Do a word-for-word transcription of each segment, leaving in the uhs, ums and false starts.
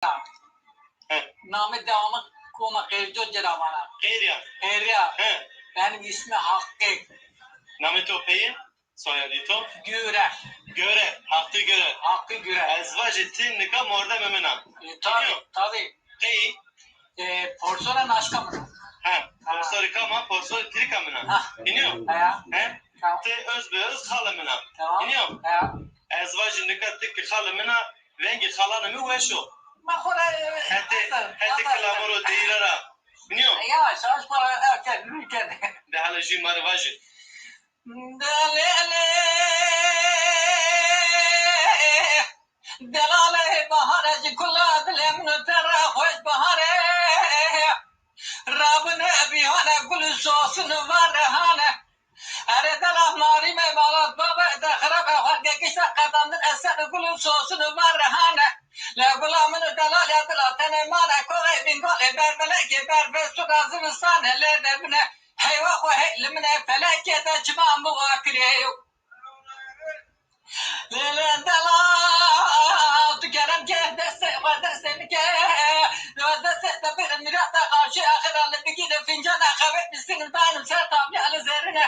He. Namê dewamı koma Qeyrico ci ra vana. Qeyriya. Qeyriya. He. Benim ismi Hakkı. Namê to peyê? Soyadê to? Göre. Göre. Hakkı Göre. Hakkı Göre. Ez vajî ti nika mordemê min a. E, tabii, tabii. Qey? E, porsora naşka min a. Ha, porsori kam a? Porsori tirka min a. Ha. Hînî yo? He. He? Tamam. Ti öz be öz xalê min a. Tamam. Hînî yo? He. Ez vajî nika ti ki xalê min a, vengê xalanê mi weş o. Ma xo ra, e, hetê, hetê kilamoro deyîra ra. Hînî yo? Yavaş yavaş para erken, lüken. De hala jû ma rê vajî. Delele, delale bahare ji kula dilê min û te re xweş bahare. Rabine bîhane gul û sosin û varehane. Erê dela marîme balat babe de xirabe xwe gegişte qedandin eser gul û sosin û varehane. Le gula min û delal ya dila tenê mane koxê bîngolê bermelekê berbe suda zivistane lê de bine. Heywa xo hey li min e felekê de çima mi wa kirê yo. Lê lê delal tu kerem ke destê xo destê mi ke. Destê te bire mîrata qawşê axira li bigîne fincana qehwe bîstin û daynim ser tabliya li zerrine.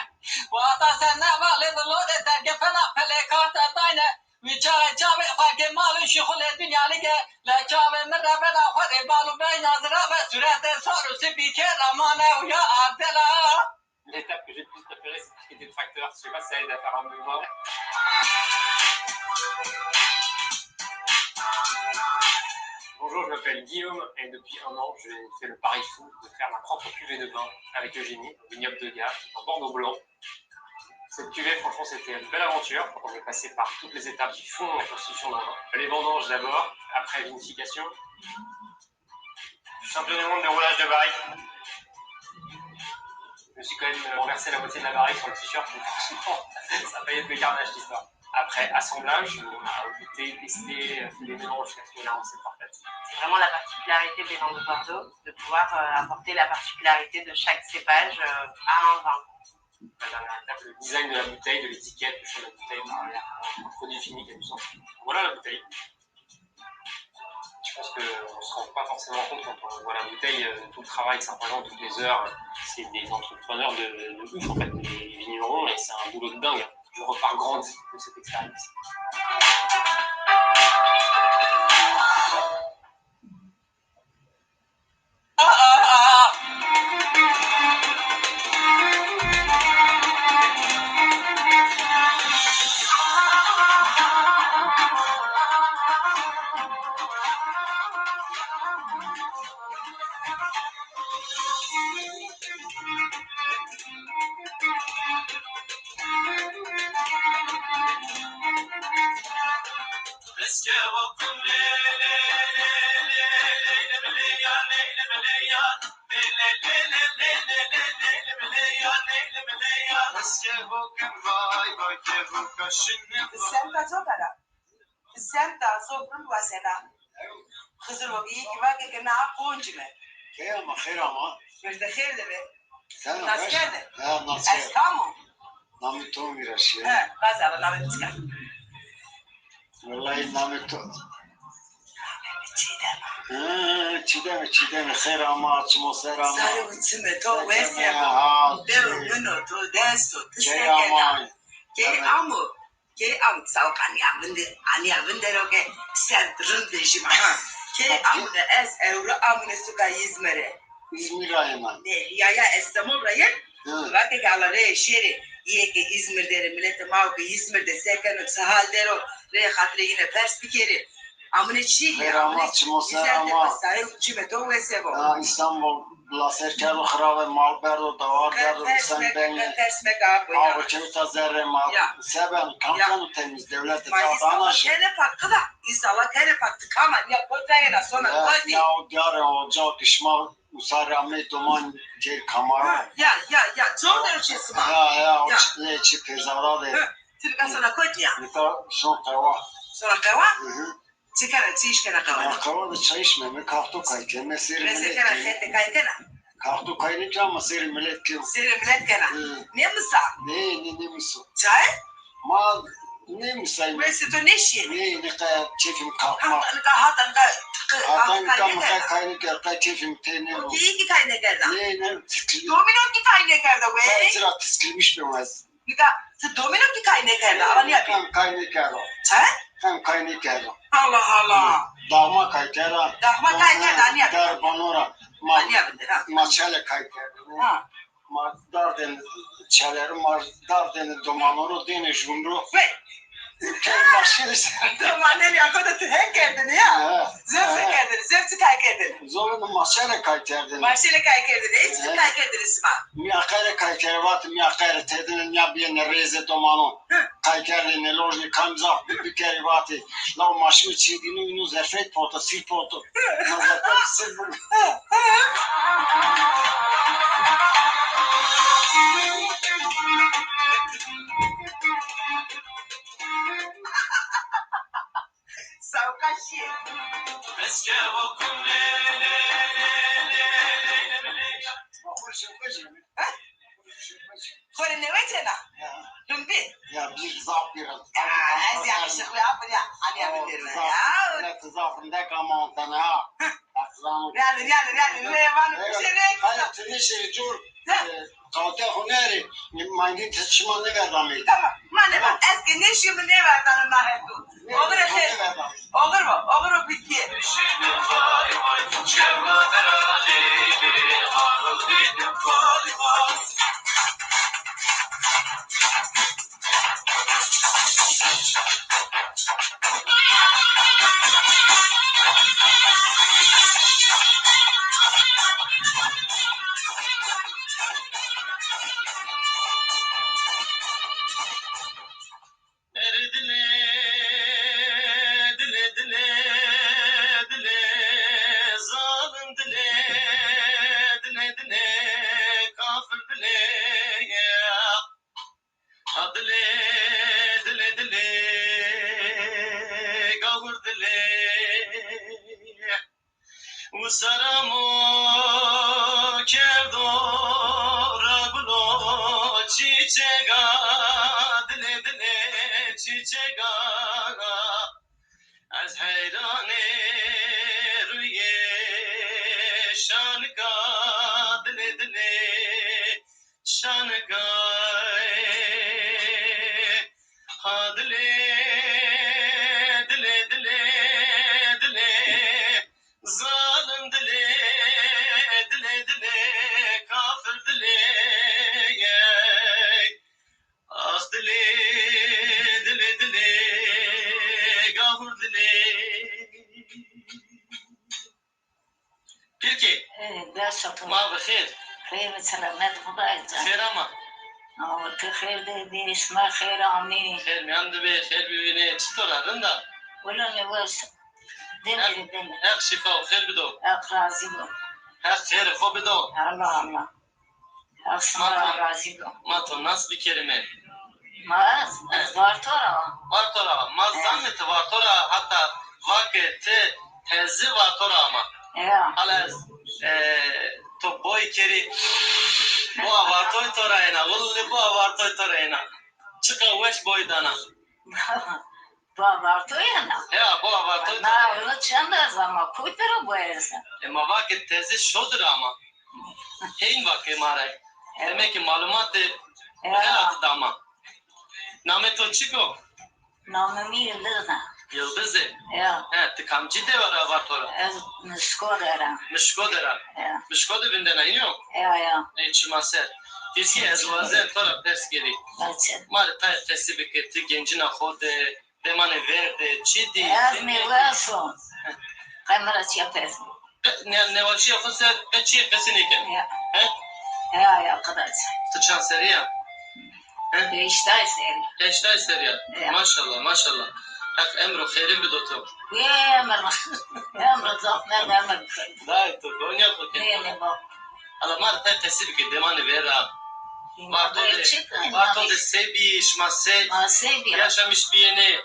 Wata se nevalê bi lodê dergefena pelê karta dayne. Wî çaxê çavê xwe ke mal û şixulê dinya li ke, le çavê min rebena xwe rê bal û beyna zirabe sûretê sor û sipî kê ramane û ya ardela. L'étape que j'ai le plus préférée, c'est piquer des tracteurs. Je sais pas si ça aide à faire un mouvement. Bonjour, je m'appelle Guillaume et depuis un an, je fais le pari fou de faire ma propre cuvée de vin avec Eugénie, au vignoble de Gap, en Bordeaux blanc. Cette cuvée, franchement, c'était une belle aventure. On est passé par toutes les étapes qui font la construction d'un vin. Les vendanges d'abord, après vinification. Simple demande de roulage de barrique. Je me suis quand même renversé la moitié de la barrique sur le t-shirt, donc franchement, ça a failli être le carnage, l'histoire. Après, assemblage, on a goûté, testé, fait des mélanges jusqu'à ce que là, on s'est parfait. C'est vraiment la particularité des vins de Bordeaux, de pouvoir, euh, apporter la particularité de chaque cépage, euh, à un vin. La dernière étape, le design de la bouteille, de l'étiquette, le choix de la bouteille, par rapport au produit fini qui a du sens. Voilà la bouteille. Je pense qu'on ne se rend pas forcément compte quand on voit la bouteille, euh, tout le travail que ça représente, toutes les heures. C'est des entrepreneurs de, de ouf, en fait, les vignerons, et c'est un boulot de dingue. Je repars grandi de cette expérience. Semta Zokara. Semta Zokun wasena. Xizir o, iyi ki vake ke na koncime. Key ama, xêr ama. Pêrte xêr de be. Sen nasıl geldin? Ha, nasıl? Ez tamam. Namê to mi ra şîye. He, bazala namê mi çika. Wellahî namê to. Çiğdem. Hı, Çiğdem, Çiğdem, xêr ama, çimo ser ama. Sarı uçime to wesya. Ha, bero mino to desto, ti sekena. Key ama. Key ama. Key am sawq aniya vinde, aniya vinde ro ke ser rind vejîma. Ha. Key amune ez ewro amune suka Îzmîre. Îzmîr ra yena. Ne, ya ya Estemol ra yen. Hı. Vake ke ala rê şêrê, yê ke Îzmîr de rê, miletê ma ke Îzmîr de sekeno, çi hal der o, rê xatirê yine pers bikerê. Amune çî, amune çî. Ser ama, çimo ser ama. Sarê çime to wese bo. Ya, Îstanbul. Bila ser kerdo xirabe, mal berdo, dawar berdo, insan benî. Qe ters meke, qe ters meke, apo ya. Apo kewta zerrê ma. Ya. Seben kam keno temiz, dewlete ta dana jî. Kene pak qida, însala kene pak, ti kam a, ya kota yena sona kotî. Ya o diyare oca ki şima usarê amey doman cêr kamaro. Ha, ya, ya, ya, zor der o çê sima. Ya, ya, o çitlê çi pêzada de. Hı, ti nika sona kotî ya. Nika şon qewa. Sona qewa? Hı hı. Çi kena, çi îş kena qewa de? Ya, qewa de çay içme, mi kahto kay keme, sêrê milet kena. Xete kay kena? Kahto kay nêkena ama sêrê milet kena. Sêrê milet kena. Hı. Nêmisa? Nê, nê, nêmiso. Çay? Ma Ne misay? Wes to neşî? Ne, ne ka keyfim kalkma. Hata, nika hata, nika tıkı, hata, nika kay nêkerda. Kay nêkerda, kay keyfim tê ne. Keyfim kay nêkerda. Ne, ne, fikri. Domino ki kay nêkerda, we. Kay sıra tiskilmiş ben wes. Nika, ti domino ki kay nêkerda, ama niye? Hem kay nêkerda. He? Hem kay nêkerda. Allah Allah. Dağma kay kerda. Dağma kay kerda, niye? Der banora. Ma, niye bilir, ha? Ma çele kay kerda. Ha. Ma dardên çeleri, ma dardên domanoro, dêne jumro. Ve. Ülke maşin işte. Domanê ya, koda tu hek kerdin ya. He. Zor se kerdin, zor çi kay kerdin. Zor ma çele kay kerdin. Ma çele kay kerdin, hiç çi kay kerdin sima. Mîya qere kay kere vat, mîya qere tedin ya biyene rêze domano. Kay kerdin, ne lojni kam zaf bi, bikerî vatî. Law maşin çi dînu inu zerfet porto, sîr porto. Sawqaşî. Xo rê newecena. Ya. Lumbî. Ya, bir zaf bir. Ya, ez yakışıklı yapın ya. Hani yapın derim ya. Zaf, zaf, zaf, ne kaman sana ha. Yanı, yanı, yanı. Meyvanı bir şey ne? Hayır, tını şey, dur. Ha. E, kavte huneri. Maynin te çima ne kadar mı? Tamam. Ma ne bak. Eski ne şimdi ne var tanım daha tu. Olur efendim. Olur mu? Olur mu? Bitti. Eri dilê, dilê, dilê, dilê, zalim dilê, dilê, dilê, kafir dilê, ya. Ha dilê, dilê, dilê, gavur dilê. Wisar amo kerdo ra gulo çîçega, dilê dilê çîçega. Ez heyranê ruyê şanika, dilê dilê şanika. Ha dilê, dilê, dilê, dilê. Zalim dilê, dilê, dilê, kafir dilê, yey. Ax dilê, dilê, dilê, gahur dilê. Pirkê. Ê, bes o to. Ma bi xêr. Xêr, selamet, Xudayê ca. Xêr ama. Ama ti xêr de bî, şima xêr amî. Xêr mîyan de bê, xêr bivînê. Çitor a, rind a? Wela ne wes. Demir, demir. Heq şîfa û xêr bido. Heq razî bo. Heq xêrê xo bido. Allah, Allah. Heq şima ra razî bo. Ma to nas bikerîme. Ma ez, ez Varto ra. Varto ra. Ma zanîme ti Varto ra, heta vake ti tezi Varto ra ama. Ya. Hala ez, e, to boy kerî, boa Vartoy to ra êna. Wille boa Vartoy to ra êna. Çiqa weş boy dana. Boa Vartoy êna? Ya, boa Vartoy. Na, onu çend ez ama, kuy piro boy êna. E, ma vake tezi şodir ama. Hên vake ma ra. Evet. Demek ki malumatê xelat dama. Namê to çik o? Namê mi Yildiz a. Yildiz ê? Ya. He, ti kamcî dewe ra, Varto ra? Ez Mişko de ra. Mişko de ra. Ya. Mişko de vindena, hînî yo? Ya, ya. Ê, çima ser. Pîskî ez wazen to ra pers kerî. Baş. Ma rê tayê qesî bike, ti gencina xo de, demanê ver de, çi dî? Ez nêweş o. Qe mi ra çiya pers. Qe, ne, neweşîya xo ser qe çiyê qesî nêken. Ya. He? Ya, ya, qedac. Ti çand serrî ya? He? Heştay serrî. Heştay serrî ya. Ya. Maşallah, maşallah. Heq emro xêrin bido to. Ê, emir. Emir zaf mend, emir. Dayê to, gonya xo ke. Ê, ne bak. Ala ma rê tay qesî bike, demanê ver ra. Varto de, Varto de se bî, şima se yaşamiş bîyêne.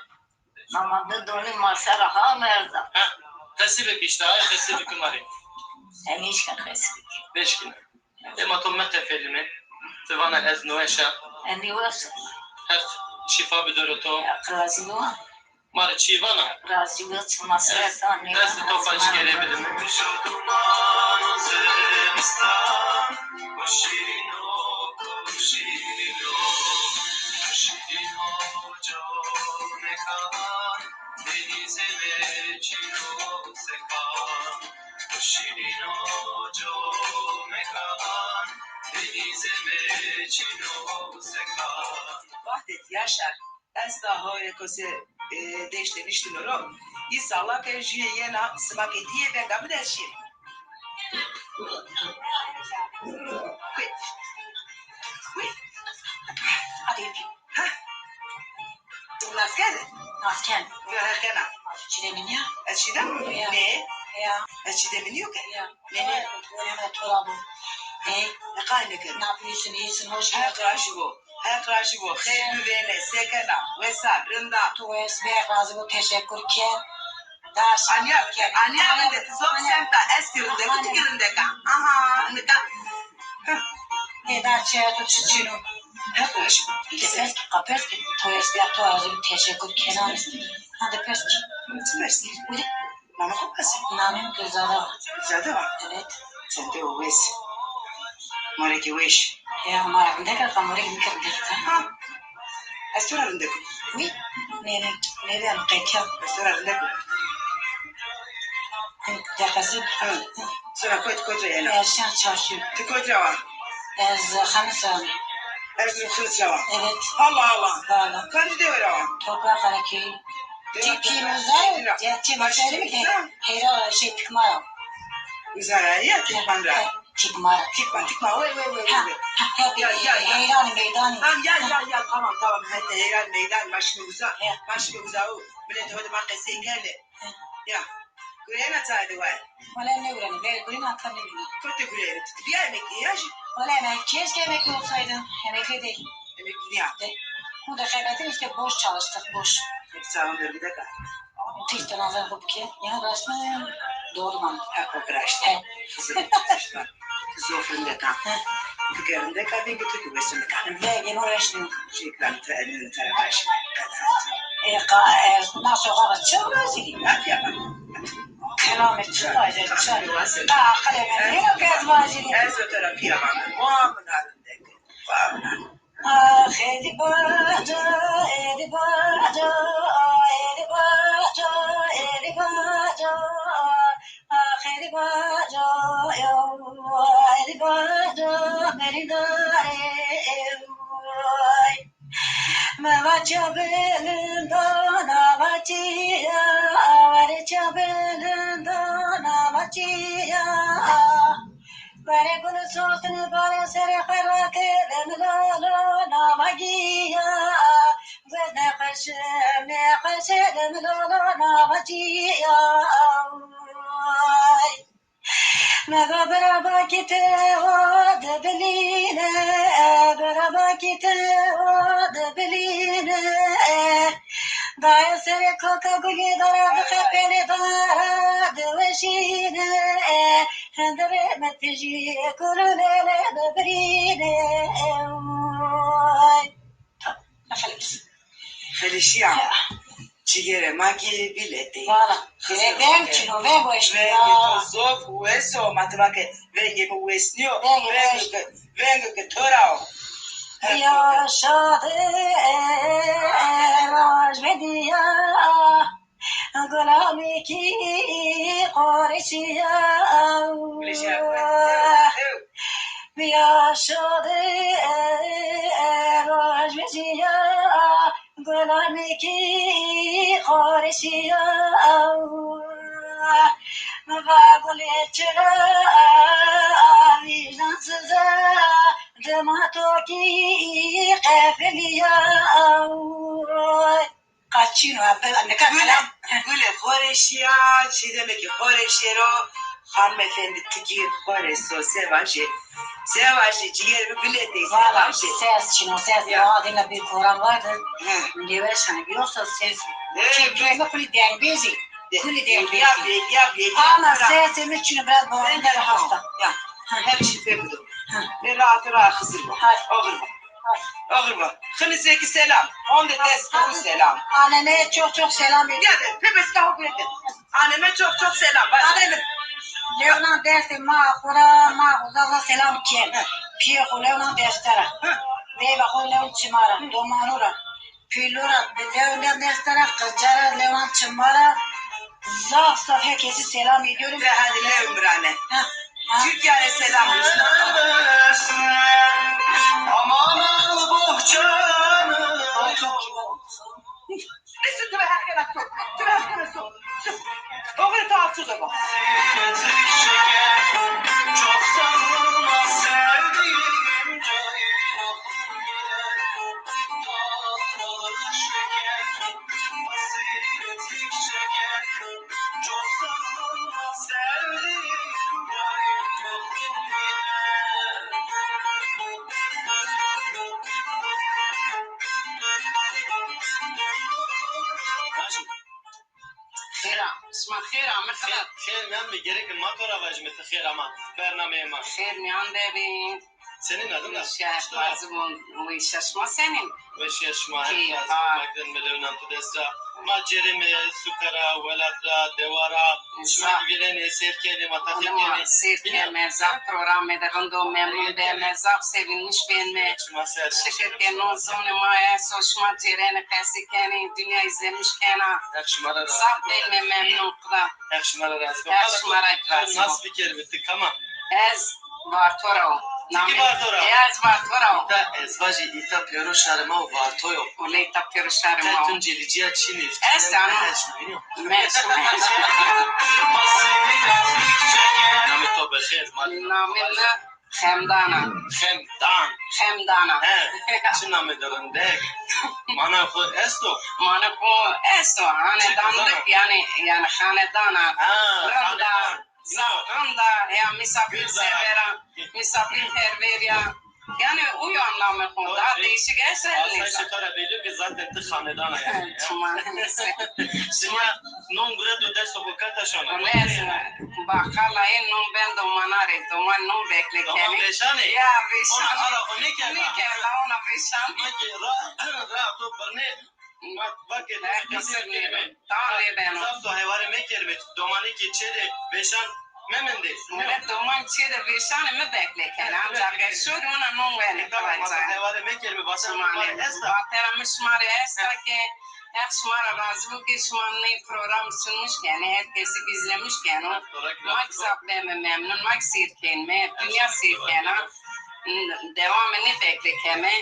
Mama de donî ma ser ha merda. Ha, qesî bike işte, ay qesî bike ma rê. E, nêşken qesî bike. Nêşkîne. Ema to meqefelîme. Ti vana ez nêweş a. E, nêweş a. Heq Şîfa bidero to. Ya, razî bo. Ma rê çî vana? Razî bo, çima ser danê. Destê to panckerê bidime. Şo duman o zimistan, o şîrîn o, o şîrîn o, o şîrîn o, co mekan, denîzê me çin o sekan. O şîrîn o, co mekan, denîzê me çin o sekan. Vahdê Yaşar. Ez da hoyê ko se, e, deştê niştîno ro. Înşallah ke jûye yena sima ke dîyê venga mi de ez şîrî. Hadi öpeyim. Heh. Nas kerdî? Nas ken. Yo, he, kena. Çî de mi nîya? Ez çî de mi? Ya. Nê? Ya. Ez çî de mi nîyo ke? Ya. Nê, nê? Wele ma to ra bo. Ê? Qay nêkeno. Na pîsî nêsîn, hoş geldin. Heq razî bo. Heq razî bo. Xeyr bivêne, se kena? Wes a, rind a? Tu wes bî, Heq razî bo, teşekkür ken. Daha şanslı ken. Anya, anya rinde, ti zof semta, ez ki rindek, ti ki rindek a. Aha, nika. Ê, daha çi, tu çi çin o? Heq razî bo. Pers ki, pers ki, tu wes bî, Heq razî bo, teşekkür ken. Hadi pers ki. Ti pers ki. Namê xo pers. Namê mi Gulzade wa. Gulzade wa? Evet. Zade û wes. Morêkê weş. Ya, ma rindek a, morêkê mi kî rindek a. Ha. Ez to ra rindek o. Wî? Nê, nê. Nê, nê, qetiya. Ez to ra rindek o. Deqesî. Hı. Sora kot, kot ra yena? Erşan çarşî. Ti kot ra wa? Ez Xanis ra. Ez Xanis ra wa. Evet. Allah Allah. Valla. Kancî dewe ra wa? Toprak Karaköy'ü. Çiftçi Muza, çiftçi Muza dedim ki, heyra şey, tikma ya. Uza ya, ya, tikman ra. Tikma. Tikman, tikman, wey, wey, wey, wey. Ha, ha, ha, ya, ya, ya. Heyran meydan. Ha, ya, ya, ya, tamam, tamam. Heyran meydan, ma şîme uza. Ya. Ma şîme uza o. Millet hadi ma qesey kerde. Ya. Gureyena çayê de waye. Wele nêgurenî, bê gurîna ta nêvînî. Kotî gureyena? Ti bîya emeklî ya jî? Wele emek-, keşke emekli olsaydım. Emekli değil. Emekli ya. De. Burada kaybettim işte, boş çalıştık, boş. Hep sağlam bölgede kal. Tek cenaze bu ki. Ya resmen doğru mu? Ha, o kadar işte. He. Kızım, işte. Zof rindek a. Ti ke rindek a, vengê to kî weş nika. Vengê mi weş nîyo. Şîklan te elin te baş. E, qa, e, na sokağa çi vajî? Hadi ya. Kelamê çi vajî? Çi? Qa aqilê mi nîyo ke ez vajî. Ez o tera pîya vame. Wa min a rindek. Wa min a. Ax êdî baca, êdî baca, êdî baca, êdî baca. Axirî baca, ew, axirî baca, berî darê, ew. Mevaçya bilindo, navaçya, verê ça bilindo, navaçya. Verê gul sostin, barê serê xerake, limlolo, navagiya. Gul nexweşe, nexweşe, limlolo, navaciya. Mega bira bakî te o de bilîne, bira bakî te o de bilîne. Daya serê koka gulî dara, bi qepelê dara de weşîne. Hindire mi tijî gulûnê lê bibirîne. Xeleşîya. Cigêrê ma kî bîletê. Valla. Veng çin o, veng weş nîyo. Vengê to zof wes o, ma ti va ke vengê mi wes nîyo. Vengê ke, vengê ke to ra o. Ya şadê roj vedîya. Gulamekî Qoreşî ya. Biya şadê roj vejîya. Gulamekî Qoreşî ya. Mi va gulê çira vîjdan siza, dima to kî qefilîya. Qa çin o, ebe, nika gule, kelam. Gule Xoreşî ya, çi demekî Xoreşî ro, xanim efendî, ti kî Xoreş o, se vajî, se vajî, cigêrê mi bîletê, se vajî. Valla ses çin o, ses. Ya. Aa, dîna bir koran vardı. Hı. Nêweş hani, yoksa ses. He, ki, kime kulî dengbêjî. Kulî dengbêjî. Belî ya, belî ya. Ama sesê mi çin o, biraz babam da hasta. Ya. Hı. Her şey pek. Hı. Ve rahat, rahat Xizir bu. Hadi. Olur mu? Oxir bu. Xini seki selam. Honde dest bu selam. Anneme çok çok selam ediyorum. Ya de, pepes kahu buyurdu. Anneme çok çok selam. Bak. Anneme. Lewnan destê ma xo ra, ma xo zaf zaf selam ken. Piyê xo lewnan destera. Veyva xo lewn çima ra, domanû ra. Pîlû ra, lewnan destera, qicera, lewnan çima ra. Zaf zaf herkesi selam ediyorum. Ve hadi lewm birane. Ha, ha. Türkiye'ye selam olsun. Aman al bohçanı. Neyse, tu ve herkese sok. Tu ve herkese sok. Oğlum, tamam, tu da bak. Çok sarılma sevdiğim canım. Xêr a, şima xêr amê. Xêr, xêr name, gerek ma to ra vajime ti xêr ama bernameyê ma. Xêr mîyan de bî. Senîn a, dinda? Weşîya, razî bo. Weşîya şima senîn? Weşîya şima, hep razî bo. Ma giren melewnan tu dest ra. Ma cêrême suka ra, welat ra, dewa ra. Şima vînenê, seyr kenê, ma taqîb kenê. Seyr keme, zaf programê de rind o, memnun beme, zaf sevinmiş beme. Şikir ke no zonê ma esto, şima cêrenê, qesî kenê, dinya îzlemiş kena. Heq şima ra razî bo. Zaf beme memnun. Heq şima ra razî bo. Heq şima ra razî bo. Nas bikerîme, ti kam a? Ez Varto ra wo. Ti kî Varto ra? E, ez Varto ra wo. Îta ez vajî, îta pêro şarê ma wo, Varto yo. Wele îta pêro şarê ma wo. Qe Tunceli cîya çin ê. Ez ano. Meş, meş. Namê to bi xêr, ma. Namê mi Xemdan a. Xemdan. Xemdan a. He, çi namê de rindek. Mana xo esto? Mana xo esto. Hanedanlık, yanî, yanî xanedan a. Ha, rind a. Xanedan. Zaf rind a. Ya misafirsever a. Misafirperver ya. Yanî uyo anlamê xo. Daha değişik eser nîsa. Asayîşê to ra belli ki zaten ti xanedan a yanî. Çima neyse. Şima non gureto, destê xo kata şona? Wele ez baqal a, ê non ben domana rê, doman non bekle kenê. Doman vêşan ê? Ya, vêşan. Ona ara xo nêkerda? Nêkerda, ona vêşan. Ma ke ra, ra to birnê, ma, ma ke ra qisir nêbeno. Tamam, nêbeno. Zaf to heware mekerime, domanî ke çê de vêşan memendê. Wele doman çê de vêşanê mi bekle kenê. Ancax ez şorî ona non wenê. Tamam, ma to heware mekerime, vatena mi şima rê esta. Vatena mi şima rê esta ke Heq şima ra razî bo ke şima ney program sunmuş kenê, her kesî izlemiş keno. Ma kî zaf beme memnun, ma kî seyr kenîme, dinya seyr kena. Dewamê nê bekle keme.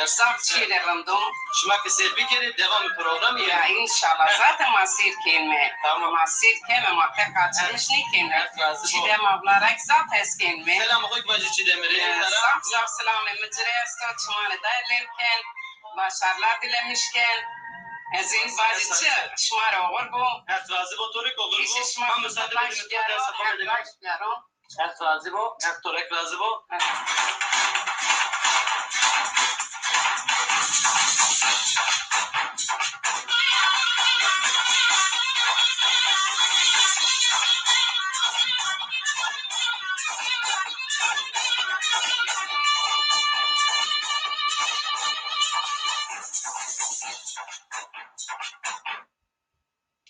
Zaf çîyê rind o. Şima kî seyr bikerê, dewamê programî ya. Ya, înşallah. Zaten ma seyr kenîme. Tamam. Ma seyr keme, ma qe qaçırmış nêkenîme. Çîdem abla ra kî zaf hes kenîme. Selamê xo kî vajî Çîdemî rê. Zaf zaf selamê mi ci rê esto, çimanê daye lewken. Başarılar dilemiş ken. Ez ên vajî çi, şima rê oxir bo. Heq razî bo, to rê kî oxir bo. Îşê şima ma musaade bedîme to dest xo bidîme. Heq razî bo, Heq to rê kî razî bo.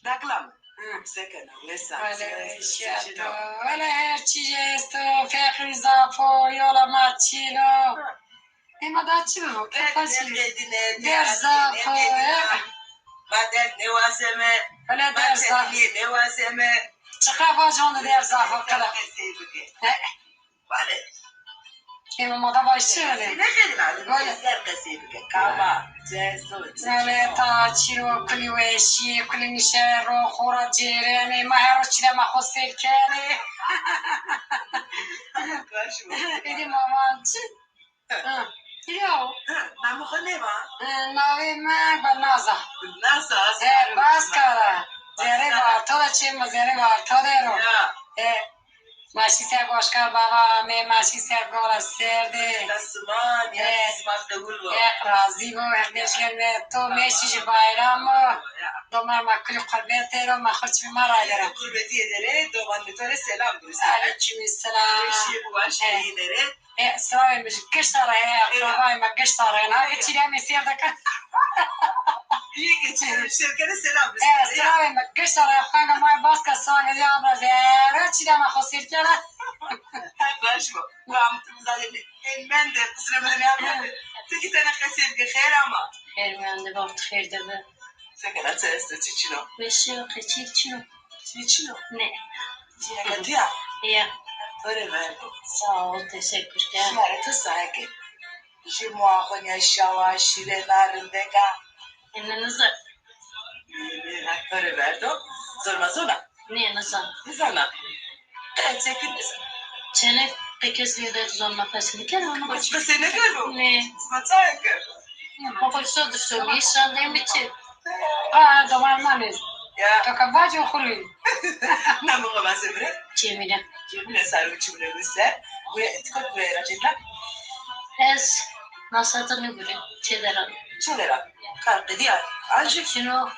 Dakla mi? Hı. Se kena? Wes a? Wele, weşîya to. Wele, her çî esto, feqîr zaf o, yola ma çin o. Hı. Ê ma da çi bibo? Kefta çi? Derd zaf o, ya. Ma derd nêwazeme. Wele, derd zaf. Ma çetinîye nêwazeme. Çiqa vajî honde derd zaf o, qila. He. Vale. Ê ma da vajî çi wele? Nêxêrî vale. Vale. Ser qesey bike. Kama, ceso, çi. Vale, ta çîro kulî weşî, kulî nişe ro, xora cêrenê, ma her roj çîdema xo seyr kenê. Baş bo. Êdî ma van çi? Ha. Yo. Ha, namê xo nêva? E, navê mi Birnaza. Birnaza, e, Baskara. Zerê Varto de çê mi, zerê Varto de ro. Ya. E, ma şî ser Başkar Baba, me ma şî ser Gola Serdê. Desiman, ya, e, desiman qebul bo. Heq razî bo, Heq beşkerde to meşî jî bayram o. Ya. Domar ma kulî qurbetê ro, ma xurçimî ma ra yera. Gurbetîye de rê, domanê to rê selam birusnena. Aleyküm selam. Weşîye biwaşîye de rê. E, sirawê mi jî gişta ra ya, akrabayê ma gişta ra ya. Abi çîremê sêr de ke. Yê ke çîremê sêr kene selam birusnena. E, sirawê mi gişta ra ya, xanga ma baska sirawê ya, ama zere çîrema xo sêr kena. Heq raşt bo. Rahmetimiz aleyhi. Ê mende, qisrê mi de nêamende. Ti kî tenê qesey bike, xêr ama. Xêr miyande, vaxt xêr de bi. Se kena, çi esto, çi çin o? Weş o, qe çîk çin o. Çî çin o? Ne. Cîyeka tu ya? Ya. To rê verdo. Sağ ol, teşekkür ederim. Şima rê to saye ke. Jê moa xo nîya şawa, şîrena, rindeka. Ene niza. Heq to rê verdo. Zor ma zona? Nê, nizan. Nizana? Qe çekî nizan. Çene qe kes vêde zon ma qesey nêkeno, ama. Qesey nêkeno? Nê. Ma çaye kerdo? Ma qo so dişto mi, îşan dê mi çi? Aa, domar ma nê. Ya. To ke vacî xulî. Namê xo vase bire. Cemîle. Cemîle, sare û çimûnê mi ser. Guya, ti kot guya ra cêdna? Ez nasata nêgurî, çê de ra. Çê de ra. Kar qedîya, ancî? Çin o,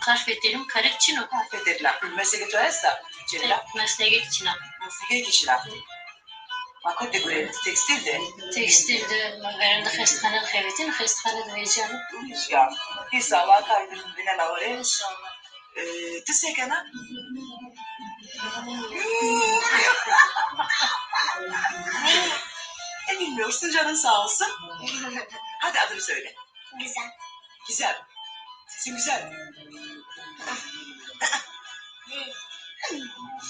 kar fetelîm, karêk çin o. Kar fetelîna. Meslekê to esta? Cemîle. Meslekêk çin a. Meslekêk çin a. Ma kotî gurê? Tekstîl de? Tekstîl de, ma verên de xestexane de xebetîn, xestexane de vecîyano. Ya, înshallah kar vînena were. Înşallah. Ee, ti se kena? E, bilmiyorsun, canın sağ olsun. Hadi adını söyle. Güzel. Güzel. Sesin güzel.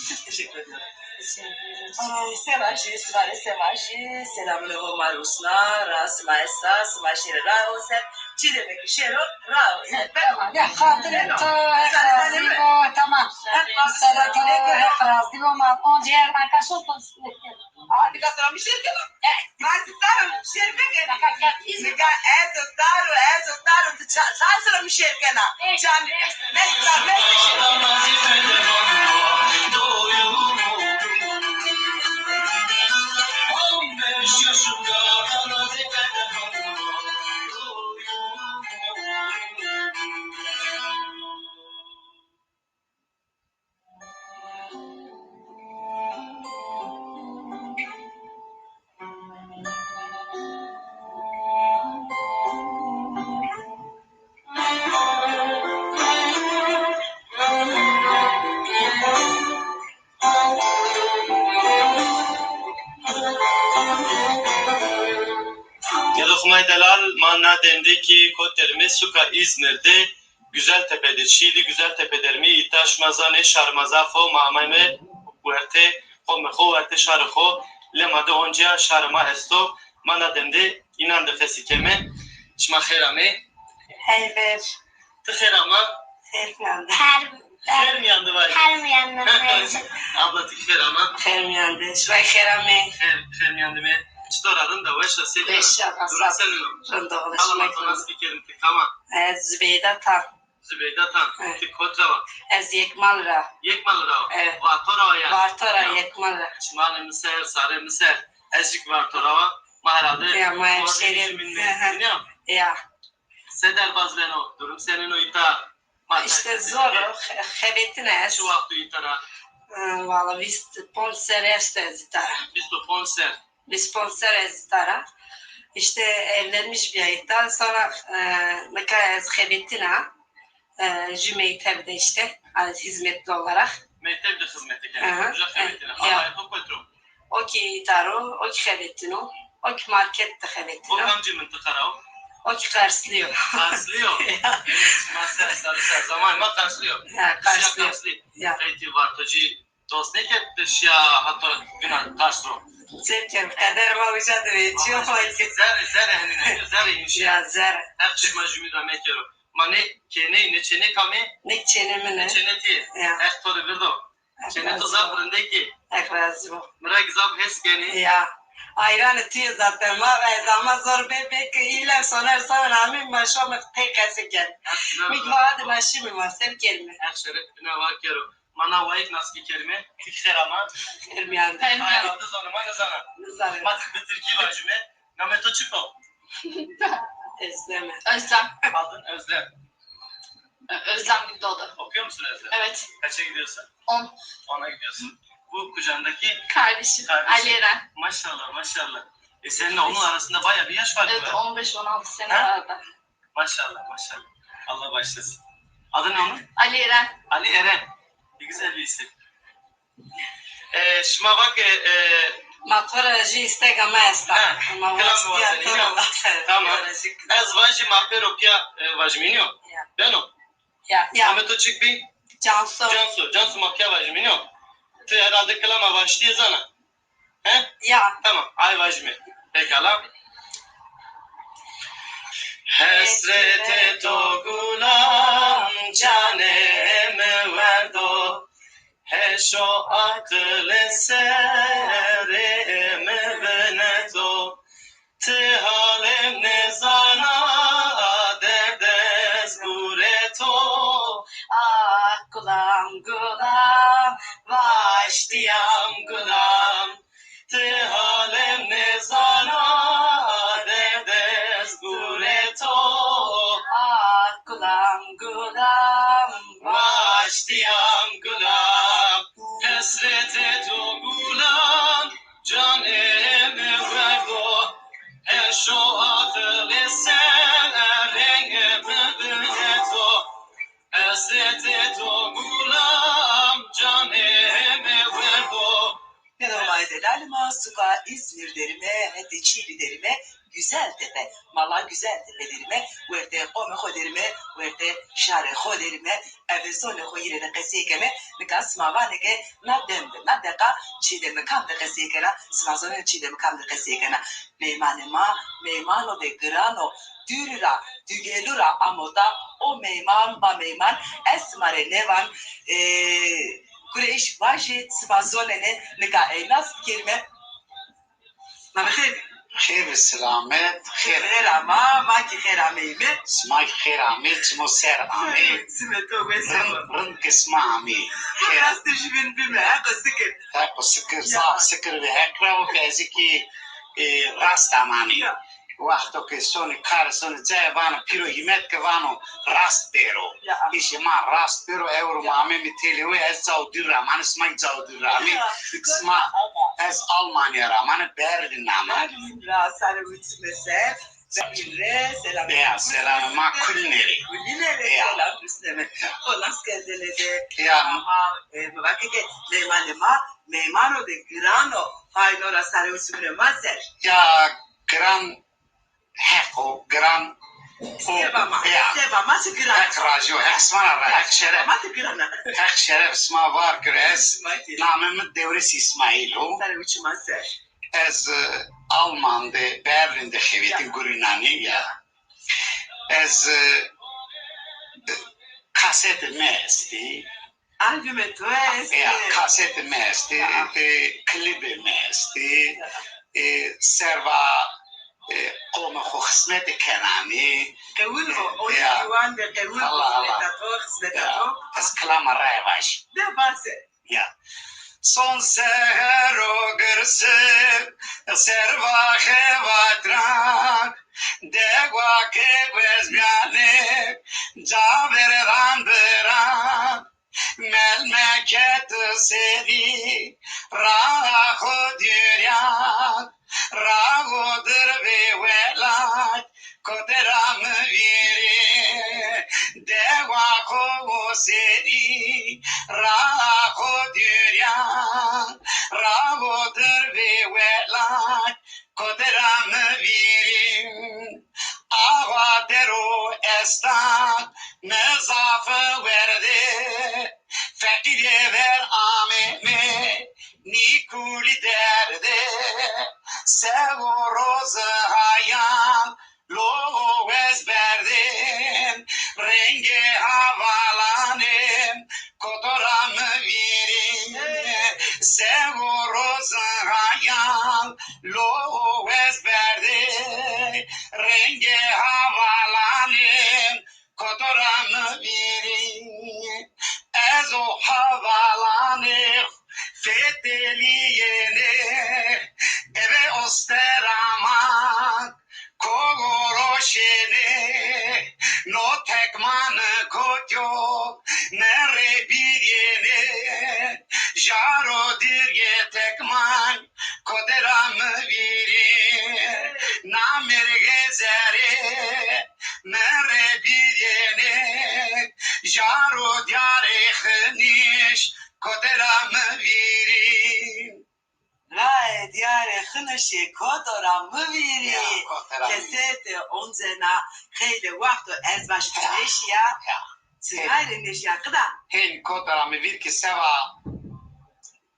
Çok teşekkür ediyorum. Teşekkür ederim. Ay, sema jî, sima rê sema jî, selamûnê ho ma rusna, ra sima esta, sima şêrê ra o ser, çi demek ki şêro ra o ser. Tamam, ya xatirê to, Heq razî bo, tamam. Heq razî bo, Heq razî bo, ma oncî her arkadaş olsun. Aa, nika to ra mi şêr kena. Ma zî to ra şêr bikena. Nika ez û to ra, ez û to ra, tu ça-, çar sera mi şêr kena. Can, mest ra, mest şêr. Nêdo Xumay delal, ma na demde kî kotê rê mi suka Îzmîr de, Güzeltepe de şîyî, Güzeltepe der mi, îta şima zanê şarê ma zaf o, ma amayme wertê qomê xo, wertê şarê xo, lê ma de oncîya şarê ma esto, ma na dem de înan de qesî keme. Şima xêr amê. Hey ver. Ti xêr ama? Xêr miyande. Xêr miyande vay. Xêr miyande vay. Abla ti xêr ama? Xêr miyande. Şima xêr amê. Xêr, xêr miyande me. Çitor a, rind a, weş a, seyr a? Weş a, sağ ol. Durum senin o? Rind o, Allah şima to nas bikerin ti, kam a? Ez Zübeyda Tan. Zübeyda Tan, ti kot ra wa? Ez Yekmal ra. Yekmal ra wa? Evet. Varto ra wa ya? Varto ra, Yekmal ra. Çimanê mi ser, sarê mi ser. Ez jî Varto ra wa. Ma herhalde. Ya, ma hemşehre. Ya. Se derbaz beno, durum senin o îta? İşte zor o, xe-, xebetîna ez. Çi waxt o îta ra? Hı, valla vîst ponc ser esto ez îta ra. Vîst û ponc ser. Vîst ponc ser ez îta ra. İşte evlenmiş bîya îta. Sonra, e, nika ez xebetîna, e, jü mekteb de işte, e, hizmetli olarak. Mekteb de xizmetî kena. Hı hı. Uca xebetîna. E, ya. Havayê to kotî ro? O kî îta ro, o kî xebetîno, o kî market de xebetîno. O kamcî mintiqa ra o? O kî Qarslî yo. Qarslî yo? Ya. Ma ser, ser, ser zamanê ma Qarslî yo. Ya, Qarslî yo. Qarslî. Ya. Qey ti Vartocî dost nêkerd, ti şîya heta vîna Qars ro? Çi kem, qeder ma uca de vecîyo. Zerrê, zerrê henîne, zerrê hîn şîya. Ya, zerrê. Heq şima jumî ra mekero. Ma nê kêney, nê çênê kamê? Nê çênê min ê. Nê çênê ti yê. Ya. Heq to rê virdo. Çênê to zaf rindek ê. Heq razî bo. Mi ra kî zaf hes kenê. Ya. Ayranê tu yê zaten. Ma ez ama zor bê bê ke îlem soner soner amî ma şome qey qesê ken. Mi kî va hadi ma şîme ma se bikerîme. Heq şeref bina wa kero. Ma na wayîk nas bikerîme. Ti kî xêr ama? Xêr mîyan de. Ay, adı zana, ma nizana. Nizana. Ma bi tirkî vajîme. Namê to çik o? Özlem. Özlem. Adın Özlem. Özlem Gündoğdu. Okuyor musun Özlem? Evet. Kaça gidiyorsun? On. Ona gidiyorsun. Bu kucağındaki kardeşim, kardeşim. Ali Eren. Maşallah, maşallah. E, seninle onun arasında bayağı bir yaş farkı var. Evet, on beş on altı sene arada. Maşallah, maşallah. Allah başlasın. Adı ne onun? Ali Eren. Ali Eren. Ne güzel bir isim. E, şima va ke, e, ma to ra jî îstega ma esta. Ha, ma kilam wazenî, nîyo? Tamam. Ez vajî ma pêro pîya, e, vajimînî yo. Ya. Beno? Ya, ya. Namê to çik bî? Cansu. Cansu, Cansu, ma pîya vajimînî yo. Ti herhalde kilama vaştîye zana. He? Ya. Tamam, ay vajime. Pekala. Hesretê to gulan canê mi werdo, heşo aqilê serê mi vineto. Ti halê mi nêzana, derd ez gureto. Ah gulam gulam, vaştîyam gulam. Ti halê mi nêzana, derd ez gureto. Ah gulam gulam, vaştîyam gulam. Hesretê to gulam, canê mi werdo. Heşo aqilê serê mi vineto. Hesretê to gulam, canê mi werdo. Nêdo ma delalê ma, suka Îzmîr derîme, hetê Çîlî derîme, Güzeltepe, mala Güzeltepe derîme, wertê qomê xo derîme, wertê şarê xo derîme, eve zonê xo yî rê de qesey keme, nika sima vanê ke na dem de, na deqa çî de mi kam de qesey kena, sima zonê çî de mi kam de qesey kena. Meymanê ma, meymano de giran o, dûrî ra, dugelu ra amo ta, o meyman, ba meyman, ez sima rê nêvan, e, Kureyş vajî, sima zonenê, nika ey nas bikerîme. Ma bi xêr. Xêr bi silamet, xêr. Xêr ama, ma kî xêr ameyîme. Sima kî xêr amê, çimo ser amê. Çimê to wes bo. Rind, rind ke sima amê. Xêr. Rastê jûbîn bîme, heqo sikir. Heqo sikir, zaf sikir bi Heq ra wo ke ez kî, e, rast amanî. Ya. Wexto ke sonê kar, sonê cayê vano pîro hîmet ke vano rast bêro. Ya. Îşê ma rast bêro, ewro ma ameyme têlê we, ez cawo dûr ra amanî, sima kî cawo dûr ra amê. Ya. Sima, ez Almanya ra amanî, Berlin ra amanî. Berlin ra, sare û çimê ser. Berlin rê selamê. Ya, selamê ma kulîne rê. Kulîne rê selam rusneme. Xo nas kerdene de. Ya. Ama, e, mi va ke meymanê ma, meymano de giran o. Pay no ra sare û çimê ma ser. Ya, giran Heq o, giran o. Seva ma, ya, seva ma çi giran. Heq razî yo, Heq sima ra ra, Heq şeref. Ma çi giran a. Heq şeref sima var kir ez. Sima kî. Namê mi Dewres Îsmaîl o. Sare û çima ser. Ez, e, Alman de, Berlin de xebetî, ya, gurînanî ya. Ez, e, e, kasetê mi estî. Albumê to estî. Ya, kasetê mi estî, ya, e, klîbê mi estî. Ya. E, serva, e, qomê xo xizmetê kenanî. Qewil bo, e, o ya, dîwan de qewil bo, Allah, Allah, xizmeta to, xizmeta to. Ez kilama raye vajî. De vaze. Ya. Son sehero girsik, serva xevat ra, dewa ke wezbîyanê, caverdan biran. Melmeket serî, raa xo dûrîyan, raa xo dir vê welat, kote ra mi vîrî, dewa xo serî, raa xo dûrîyan, raa xo dir vê welat, kote ra mi vîrî. Awa dero esta, mi zaf werde, feqîrê ver ameme, nîkulî derde, sewo roz hayan, lo wez berdên, rengê havalanê, koto ra mi vîrî, sewo roz hayan, lo wez berdê, rengê havalanê, koto ra mi vîrî. Ez o havalanê fetelîyêne, eve ostera ma kogoroşêne, no tekman kotyo Tek man kotera mi vîrî, na mêrgê zerê mi rê bîrênê, jaro diyarê Xiniş kotera mi vîrî. Rae diyarê Xinişê kotora mi vîrî. Ya, kotera mi vîrî. Kesete oncena xeylê wexto ez vaş neşîya. Ya. Sinay rê neşîya qida. Hên kotera mi vîr ki seva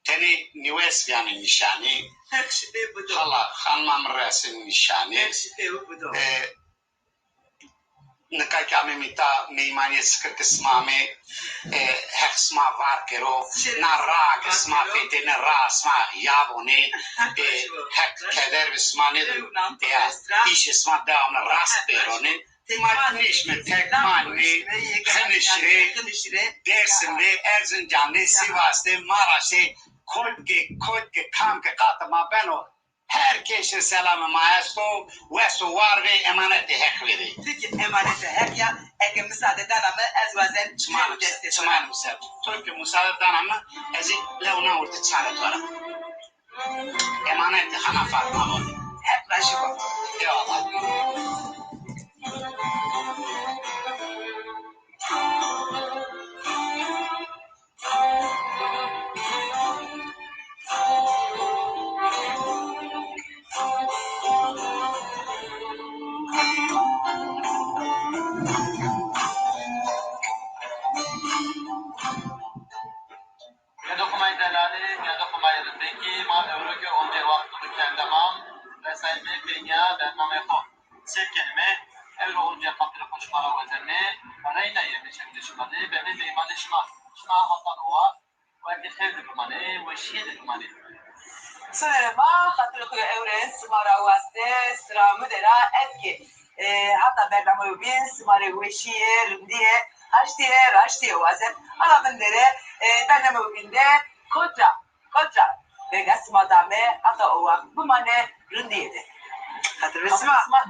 tenê nîwes bîyane nîşanî. Heq şifê bido. Hala xanima mi resê nîşanî. Heq şifê wi bido. E, nika ki amê mîta meymanîye, şikir ki sima amê, e, Heq sima var kero. Na ra ke sima fetêne, ra sima yabonê. E, Heq keder bi sima nêdo. Ya, îşê sima dewamlı rast bêronê. Ma nêşme, tek ma nê, Xiniş rê, Dêrsim rê, Erzincan rê, Sîvas rê, Maraş rê, kotkê, kotkê, kam ke qatê ma beno, her kesî rê selamê ma esto, wes û war bê, emanetê Heq verê. Ti kî emanetê Heq ya, eke misade dana mi, ez wazen çiman destê to ra. Çiman ser. To kî misade dana mi, ez ê lew na urtê çanê to ra. Emanetê Xana Fatma bo. Heq raji bo. Eyvallah. Nêdo xumayê delalî, nêdo xumayê rindekî, ma ewro ke oncê wexto bi kerdemam, resayîme pênîya bernameyê xo. Sêr kenîme, ewro oncê xatirê xo şima ra wazeme, reyna yeme çewdê şima de, beme meymanê şima. Şima hatan owa, werdê xêr de bimanê, weşîye de bimanê. Sirê ma xatirê xo ewro sima ra waste, sira mi de ra ez kî, e, hata bernameyo bîn, sima rê weşîye, rindîye, haştîye, raştîye wazem. Ala vindere, e, bernameyo bîn de kot ra, kot ra verga sima dame, hata o wext bimane rindîye de. Xatirê sima.